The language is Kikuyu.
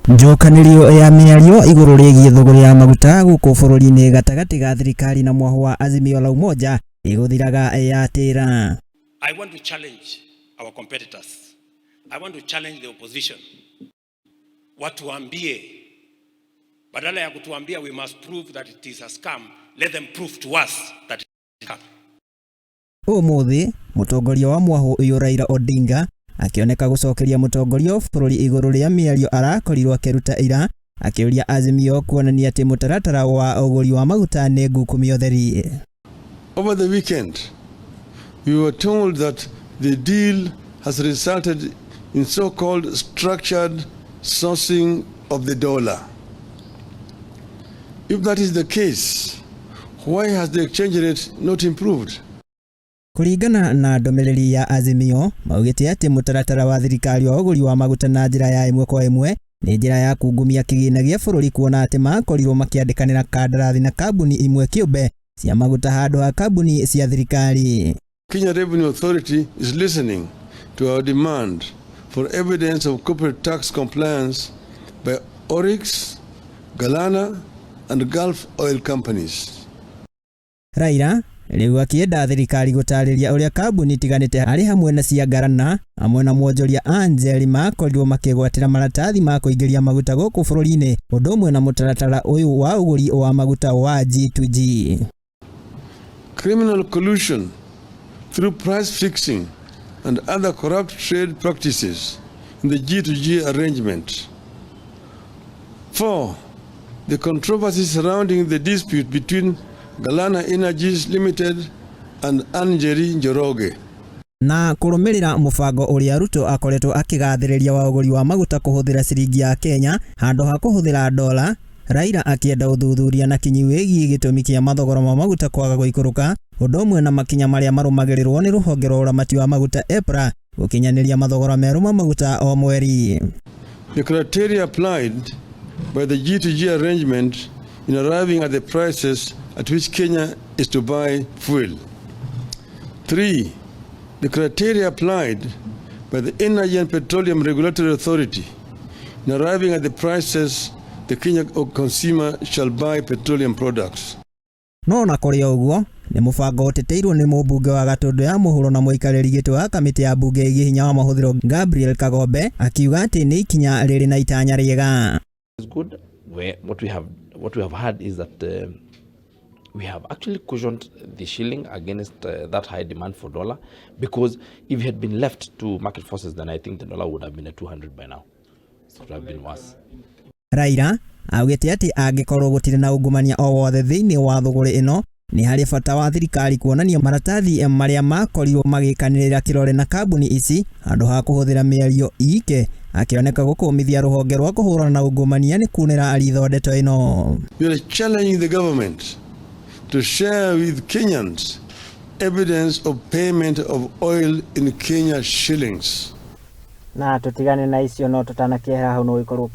Njokanĩrio ya mĩario igũrũ rĩgiĩ thũgũrĩ ya maguta gũkũ bũrũri-inĩ gatagatĩ ga thirikari na mwahũ wa Azimio la Umoja ĩgũthiraga yatĩra. I want to challenge our competitors. I want to challenge the opposition. Watuambie, badala ya kutuambia we must prove that it is a scam, let them prove to us that it is a scam. Ũmũthĩ mũtongoria wa mwahũ ũyũ Raila Odinga akĩoneka gũcokeria mũtongoria wa bũrũri igũrũ rĩa mĩario arakorirwo akĩruta ira, akĩũria Azimio kuonania atĩ mũtaratara wa ũgũri wa maguta nĩ ngukumio theri. Over the weekend, we were told that the deal has resulted in so-called structured sourcing of the dollar. If that is the case, why has the exchange rate not improved? Kũringana na ndũmĩrĩri ya Azimio, maugĩte atĩ mũtaratara wa thirikari wa ũgũri wa maguta na njĩra ya ĩmwe kwa ĩmwe nĩ njĩra ya kungumia kĩgĩna gĩa bũrũri, kuona atĩ makorirwo makĩandĩkanĩra kandarathi na kambuni imwe kĩũmbe cia maguta handũ ha kambuni cia thirikari. Kenya Revenue Authority is listening to our demand for evidence of corporate tax compliance by Oryx, Galana, and Gulf Oil companies. Raila rĩu akĩenda thirikari gũtarĩria ũrĩa kambuni itiganĩte arĩ hamwe na cia Galana hamwe na mwonjoria Anjeri makorirwo makĩgwatĩra maratathi ma kũingĩria maguta gũkũ bũrũri-inĩ, ũndũ ũmwe na mũtaratara ũyũ wa ũgũri wa maguta wa G2G. Criminal collusion through price fixing and other corrupt trade practices in the G2G arrangement. Four, the controversy surrounding the dispute between Galana Energies Limited and Njeri Njoroge. Na kũrũmĩrĩra mũbango ũrĩa Ruto akoretwo akĩgathĩrĩria wa ũgũri wa maguta kũhũthĩra ciringi ya Kenya handũ ha kũhũthĩra dola, Raila akĩenda ũthuthuria na kinyi wĩgiĩ gĩtũmi kĩa mathogora ma maguta kwaga gũikũrũka, ũndũ ũmwe na makinya marĩa marũmagĩrĩrwo nĩ rũhonge rwa ũramati wa maguta EPRA gũkinyanĩria mathogora merũ ma maguta o mweri. The criteria applied by the G2G arrangement in arriving at the prices at which Kenya is to buy fuel. Three, the criteria applied by the Energy and Petroleum Regulatory Authority in arriving at the prices the Kenya consumer shall buy petroleum products. No na kũrĩ o ũguo, nĩ mũbango ũteteirwo nĩ mũmbunge wa Gatũndũ ya mũhuro na mũikarĩri gĩtĩ wa kamĩtĩ ya mbunge ĩgiĩ hinya wa mahũthĩro Gabriel Kagombe, akiuga atĩ nĩ ikinya rĩrĩ na itanya rĩega. It's good. Where what we have had is that we have actually cushioned the shilling against that high demand for dollar, because if it had been left to market forces, then I think the dollar would have been at 200 by now. So it would have been worse. Raila augĩte atĩ angĩkorwo gũtirĩ na ungumania o wothe thĩinĩ wa thũgũrĩ ĩno, nĩ harĩ bata wa thirikari kuonania maratathi marĩa makorirwo magĩkanĩrĩra kĩrore na kambuni ici handũ ha kũhũthĩra mĩario ike, akĩoneka gũkũmithia rũhonge rwa kũhũrana na ungumania nĩ kunĩra ritho ndeto ĩno. We are challenging the government to share with Kenyans evidence of payment of oil in Kenya shillings. Na tũtigane na icio, no tũtanakĩehera hau no gĩkorwo.